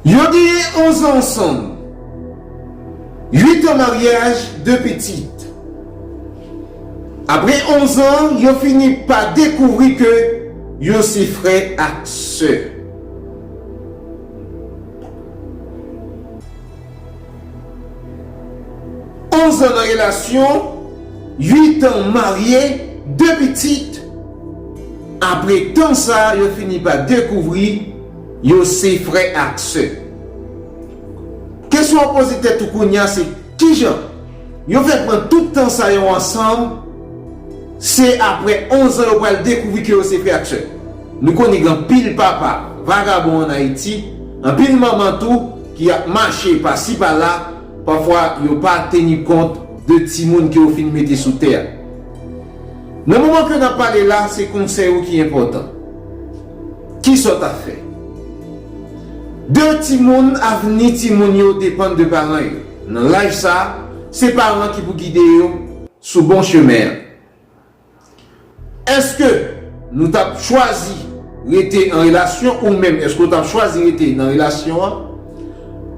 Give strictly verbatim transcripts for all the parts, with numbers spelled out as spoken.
Yo genyen onz an ansanm, uit an maryaj, de pitit. Apre onz an, yo fini pa dekouvri ke yo se frè ak sè. Onz an nan relasyon, uit an marye, de pitit. Apre tan sa, yo fini pa dekouvri yo se frè ak sè. Kesyon w ap poze tèt ou kounye a se, kijan yo fè pran tout tan sa yo ansanm, se apre onz an yo pral dekouvri ke yo se frè ak sè. Nou konnen gen anpil papa vagabon ann Ayiti, anpil manman tou ki ap mache pasi pala, pafwa yo pa teni kont de timoun ke yo fin mete sou tè a. Nan moman ke n ap pale la, se konsèy ou ki enpòtan. Kisa w t ap fè? De timoun, avni timoun yo depann de paran yo. Nan laj sa, se paran ki pou gide yo sou bon chemen an. Èske nou t ap chwazi rete an relasyon, ou menm, èske w t ap chwazi rete nan relasyon an?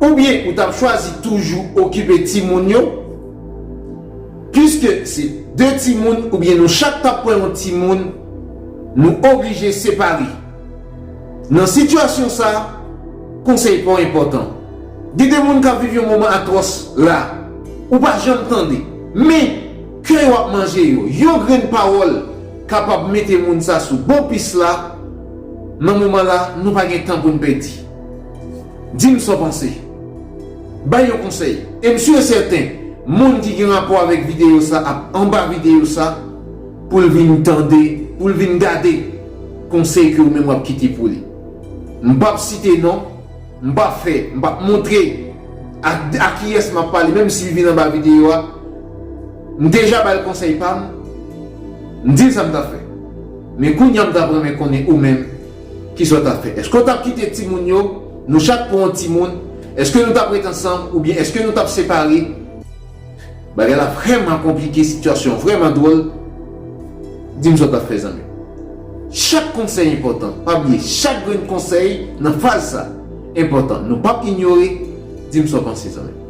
Oubyen ou t ap chwazi toujou okipe timoun yo? Piske se de timoun, oubyen nou chak t ap pran yon timoun, nou oblije separe. Nan sitiyasyon sa, konsèy pa w enpòtan. Gen de moun k ap viv yon moman atwòs la, ou pa janm tande. Men, kè yo ap manje yo. Yon grenn pawòl kapab mete moun sa sou bon pis la. Nan moman la, nou pa gen tan pou n pèdi. Di m sa w panse. Bay yon konsèy. E m si e sèten, moun ki gen rapò avèk videyo sa ap anba videyo sa pou l vin tande, pou l vin gade konsèy ke ou menm w ap kite pou li. M p ap site non, m p ap fè, m p ap montre a, a kiyès m ap pale, menm si l vin anba videyo a. M deja ba l konsèy pa m, m di l sa m t ap fè. Men kounye a m t ap renmen konnen ou menm, kisa w t ap fè? Èske w t ap kite timoun yo, nou chak pran yon timoun? Èske nou t ap ret ansanm oubyen èske nou t ap separe? Bagay la vrèman konplike, sitiyasyon vrèman dwòl. Di m sa w t ap fè, zanmi m. Chak konsèy enpòtan. Pa bliye, chak grenn konsèy nan faz sa enpòtan. Nou p ap inyore. Di m sa w panse, zanmi m.